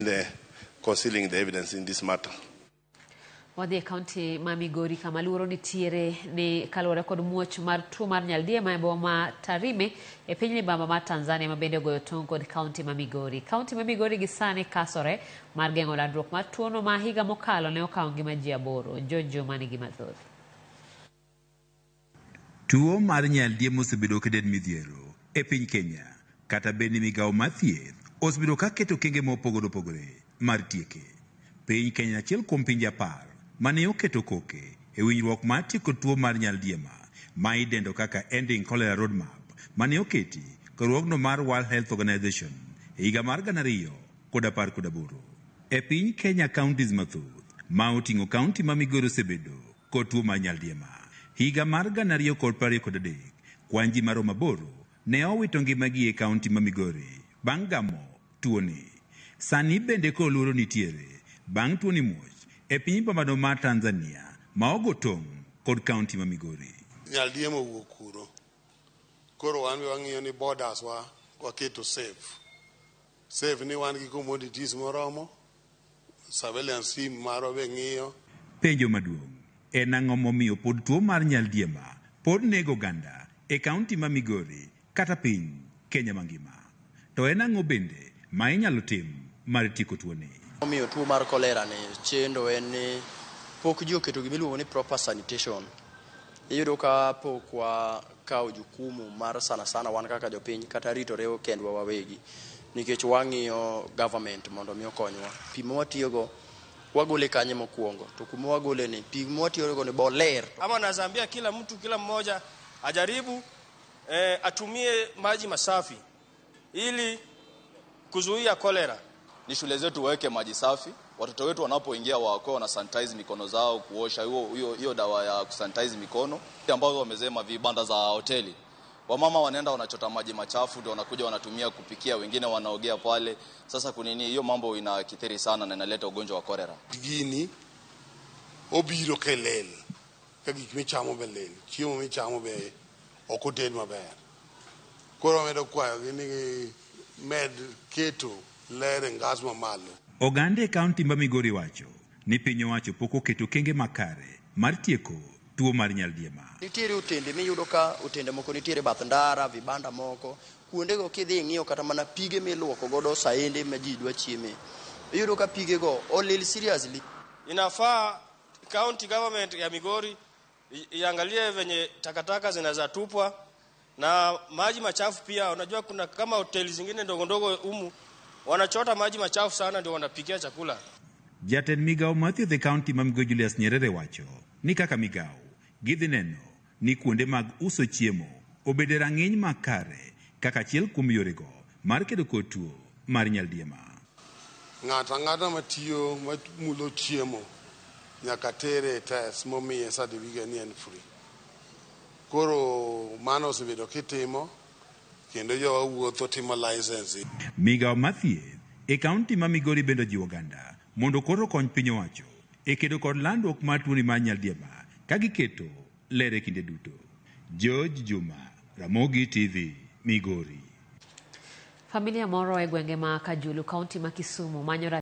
The concealing the evidence in this matter. Wadhi e kaunti ma Migori kama luoro nitiere ni kaluwore kod muoch mar tuo mar nyaldiema e boma ma Tarime e piny libamba mar Tanzania ma bende ogoyo tong' kod kaunti ma Migori. Kaunti ma Migori gi sani kasore mar geng'o landruok mar tuono ma higa mokalo ne okawo ngima ji aboro. George Juma nigi mathoth. Tuo mar nyaldiema osebedo keden midhiero e piny Kenya, kata bed ni migawo mar thieth osebedo ka keto okenge mopogore opogore mar tieke. Piny Kenya achiel kuom pinje 10 mane oketo koke e winjruok mar tieko tuo mar nyaldiema ma idendo kaka Ending Cholera Roadmap mane oketi kod riwruogno mar World Health Organization e higa mar 2018. E piny Kenya counties mathoth ma oting'o kaunti ma Migori osebedo kod tuo mar nyaldiema. Higa mar 2023, kwan ji maromo 8 ne owito ngimagi e kaunti ma Migori bang' gamo tuoni. Sani bende koro luoro nitiere bang' tuoni muoch e piny bombano mar Tanzania ma ogo tong' kod kaunti ma Migori. Nyaldiema owuok kuro. Koro wan be wang'iyo ni borders wa waketo safe. Safe ni wan gi commodities moromo, surveillance team marwa be ng'iyo. Penjo maduong' en ang'o momiyo pod tuo mar nyaldiema pod nego oganda e kaunti ma Migori kata piny Kenya mangima? To en ang'o bende ma inyalo tim mar tieko tuoni? Omiyo tuo mar kolera ni chendo en ni pok ji oketo gima iluongo ni proper sanitation. Iyudo ka pok wakawo jukumu mar sana sana wan kaka jopiny kata ritore kendwa wawegi nikech wang'iyo government mondo mi okonywa. Pi ma watiyogo wagole kanye mokwongo to kuma wagole ni pi ma watiyogo ni boler. Ama naambia kila mtu, kila mmoja ajaribu atumie maji masafi ili kuzuia kolera. Ni shule zetu waweke maji safi, watoto wetu wanapoingia wakuwe wana sanitize mikono zao, kuosha hiyo dawa ya kusanitize mikono. Ambao wamesema vibanda za hoteli, wamama wanaenda wanachota maji machafu ndio wanakuja wanatumia kupikia, wengine wanaogea pale. Sasa kunini hiyo mambo inakithiri sana na inaleta ugonjwa wa kolera. Gini obiro kelel ka gik michamo be lil, chiemo michamo be ok oted maber. Koro wamedo kwayogi ni med keto ler e ngas mamalo. Oganda e kaunti ma Migori wacho ni piny owacho pok oketo okenge makare mar tieko tuo mar nyaldiema. Nitiere otende miyudo ka otende moko nitiere bath ndara, vibanda moko, kuondego kidhi ing'iyo kata mana pige miluoko godo saende ma ji dwa chieme. Iyudo ka pigego olil seriously. Inafaa county government ya Migori iangalie venye takataka zinazatupwa na maji machafu pia. Unajua kuna kama hoteli zingine ndogo ndogo humu wanachota maji machafu sana ndio wanapikia chakula. Jatend migawo mar thieth e kaunti ma Migori Julius Nyerere wacho ni kaka migawo gidhi neno ni kuonde mag uso chiemo obed e rang'iny makare kaka achiel kuom yorego mar kedo kod tuo mar nyaldiema. Ng'ato ang'ata matiyo mamulo chiemo nyaka tere e test momiye certificate ni en free. Koro mano osebedo kitimo kendo jowa wuotho timo license. Migawo mar thieth e kaunti ma Migori bende ojiwo oganda mondo koro okony piny owacho e kedo kod landruok mar tuoni mar nyaldiema ka giketo ler e kinde duto. George Juma, Ramogi TV, Migori. Familia moro e gwenge ma Kajulu, kaunti ma Kisumu manyo